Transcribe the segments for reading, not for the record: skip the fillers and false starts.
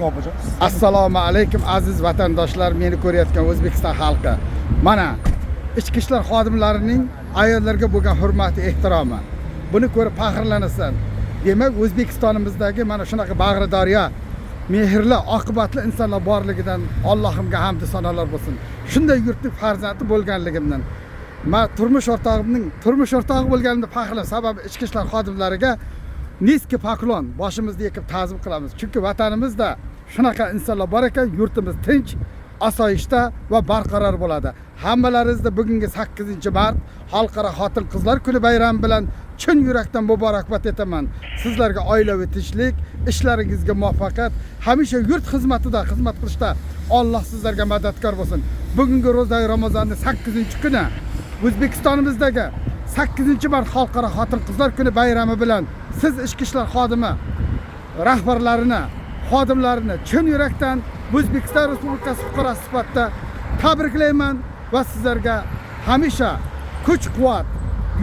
Opajon. Assalomu alaykum, aziz vatandoshlar, meni ko'rayotgan O'zbekiston xalqi. Mana ichki ishlar xodimlarining ayollarga bo'lgan hurmati, ehtiromi. Buni ko'rib faxrlanasan. Demak, O'zbekistonimizdagi mana shunaqa bag'ri daryo, mehrli, oqibatli insonlar borligidan Allohimga hamd sanolar bo'lsin. Shunday yurtning farzandi bo'lganligimdan, man turmush o'rtog'imning turmush o'rtog'i bo'lganimda faxrlanaman. Sababi ichki ishlar xodimlariga низкий поклон, boshimizni egib ta'zim qilamiz. Chunki vatanimizda shunaqa insonlar bor ekan, yurtimiz tinch, osoyishta va barqaror bo'ladi. Hammalaringizni bugungi 8-mart Xalqaro xotin qizlar kuni bayrami bilan chin yurakdan muborakbod etaman. Sizlarga oilaviy tinchlik, ishlaringizga muvaffaqiyat, hamisha yurt xizmatida xizmat qilishda Alloh sizlarga madadkor bo'lsin. Bugungi ro'zai Ramazonning 8-kuni, O'zbekistonimizdagi 8-mart Xalqaro xotin qizlar kuni bayrami bilan siz ichki ishlar xodimi rahbarlarini, xodimlarini chin yurakdan O'zbekiston Respublikasi fuqarosi sifatida tabriklayman va sizlarga hamisha kuch quvvat,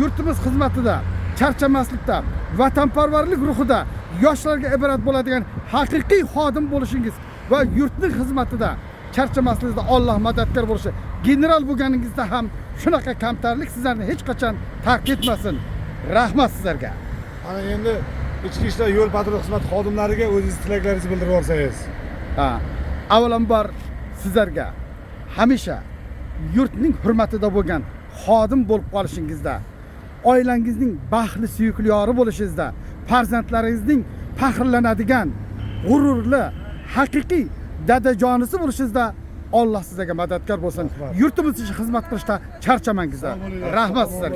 yurtimiz xizmatida charchamaslikda, vatanparvarlik ruhida yoshlarga ibrat bo'ladigan haqiqiy xodim bo'lishingiz va yurtning xizmatida charchamasligingizda Alloh madadkor bo'lishi, general bo'lganingizda ham shunaqa kamtarlik sizlarni hech qachon tark etmasin. Rahmat sizlarga. Mana endi ichki ishlar, yo'l patrul xizmati xodimlariga o'zingiz tilaklaringizni bildirib yuborsangiz. Ha, avvalambor sizlarga hamisha yurtning hurmatida bo'lgan xodim bo'lib qolishingizda, oilangizning baxtli, suyukli yori bo'lishingizda, farzandlaringizning faxrlanadigan g'ururli, haqiqiy dadajonisi bo'lishingizda Alloh sizlarga madadkor bo'lsin. Rahmat. Yurtimiz uchun xizmat qilishda charchamangizlar. Sog' bo'linglar. Rahmat sizlarga.